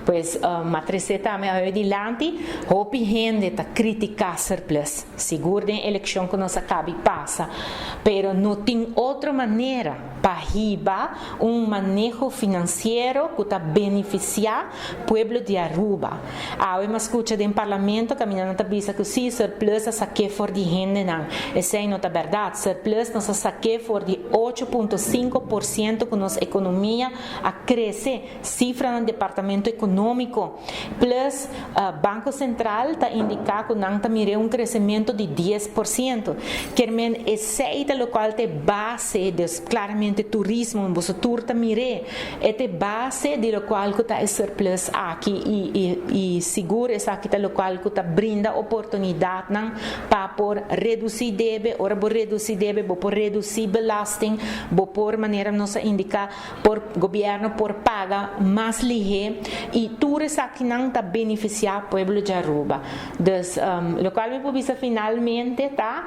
Pues m'a trese tambe awe dilanti, hopi hende ta critica surplus, sigur den eleccion cu nos a cabi pasa, pero no tin otro manera pa hiba un maneho financiero cu ta beneficia pueblo di Aruba. Awe m'a scucha den Parlamento caminda nan ta bisa cu si surplus a saque for di hendenan. Esey no ta berdad. Surplus nos a saque for di 8.5% cu nos economia a crece, cifranan Departamento Economico plus Banco Central ta indica cu nan ta mire un crecemento di 10%. Kier men esey ta locual ta e base, dus claramente turismo, boso tur ta mire, e ta e base di locual cu ta e surplus aki y sigur esaki ta locual cu ta brinda oportunidadnan pa por reduci debe. Ora bo reduci debe, bo por reduci belasting, bo por, manera nos a indica, por gobierno por paga mas lihe y tur esakinan ta beneficia pueblo di Aruba. Dus locual mi por bisa finalmente ta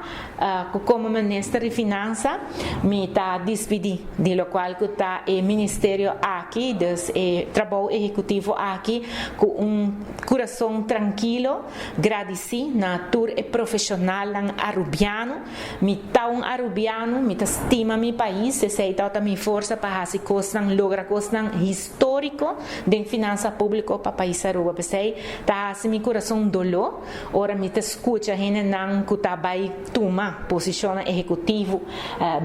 cu como Minister di Finansa mi ta dispidi di locual cu ta e ministerio aki, dus e trabou ehecutivo aki, cu un curason trankilo, gradici na tur e profesionalnan Arubiano. Mi ta un Arubiano, mi ta stima mi pais, esey ta mi forsa pa haci cosnan, logra cosnan historico den finansa publico pa pais Aruba. Pesey ta haci mi curason dolo ora mi ta scucha hendenan cu ta bay tuma posicion ehecutivo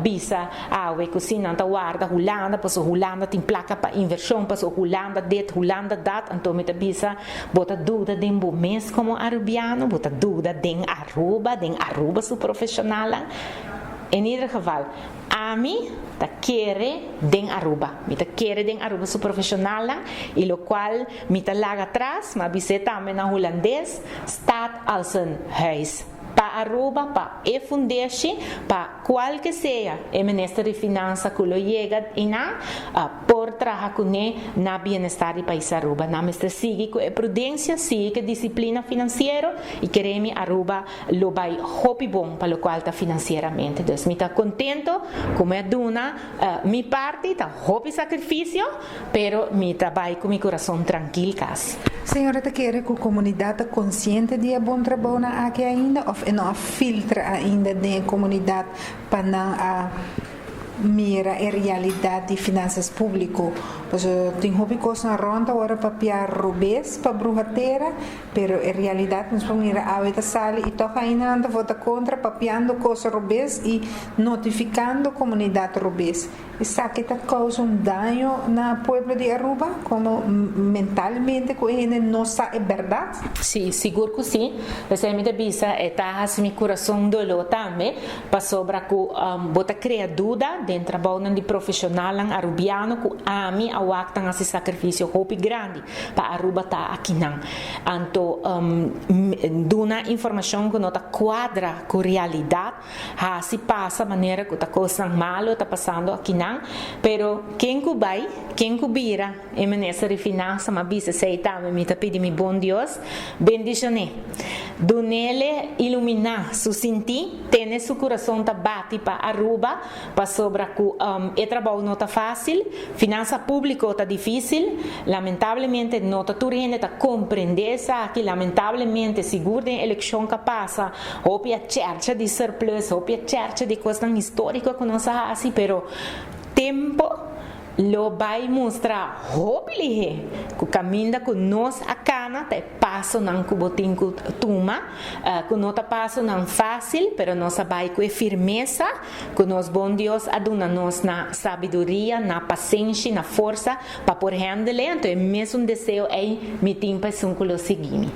bisa awe cu si nan ta warda Hulanda, paso Hulanda tin placa pa inversion, paso Hulanda dit, Hulanda dat. Anto mi ta bisa: bo ta duda den bo mes como Arubiano, bo ta duda den Aruba, den Aruba su profesional. In ieder geval, ami ta kere den Aruba. Mi ta kere den Aruba su profesional y locual mi ta laga atras, m'a bis'e tambe na Hulandes, staat als een huis. Pa Aruba, pa e fundeshi, pa cual que sea e minister di Finansa cu lo yega ina, por traha cune na bienestar di pais Aruba. Nan mester sigui cu e prudencia, sigui cu disciplina financiero y kere mi, Aruba lo bay hopi bon pa locual ta financieramente. Dus mi ta contento cu mi a duna mi parti, ta hopi sacrificio, pero mi ta bay cu mi curason trankil cas. Señora ta kere cu comunidad ta consciente di e bon trabou na aki ainda of e no a filtra ainda den comunidad pa nan a mira e realidad di finanzas publico? Pues tin hopi cos na rond awor papia robes pa bruha tera, pero e realidad nos por mira awe ta sali y toch ainda nan ta vota contra, papiando cos robes y notificando comunidad robes. Esaki ta causa un daño na pueblo di Aruba, como mentalmente cu hende no sa e berdad? Si, sigur cu si. Pesey mi ta bisa, e ta haci mi curason dolo tambe, pasobra cu bo ta crea duda den trabounan di profesionalnan Arubiano cu ami a wak tan haci sacrificio hopi grandi pa Aruba ta akinan. Anto duna informacion cu no ta cuadra cu realidad, haci pasa manera cu ta cosnan malo ta pasando akinan, pero ken cu bay, ken cu bira e minister di Finansa, m'a bisa esey tambe, mi ta pidi mi bon Dios bendicione, dunele ilumina su sinti, tene su curason ta bati pa Aruba, pasobra cu e trabou no ta facil, finansa publico ta dificil, lamentablemente no ta tur hende ta comprende esaki, lamentablemente sigur den eleccion cu a pasa, hopi a chercha di surplus, hopi a chercha di cosnan historico cu nos a haci, pero tempo lo bay mustra hopi lihe cu caminda cu nos a cana ta e pasonan cu bo tin cu tuma, cu no ta pasonan facil, pero nos a bay cu e firmesa cu nos bon Dios a duna nos na sabiduria, na pasenshi, na forsa pa por handle. Anto e mesun deseo ey mi tin pa esun cu lo sigui mi.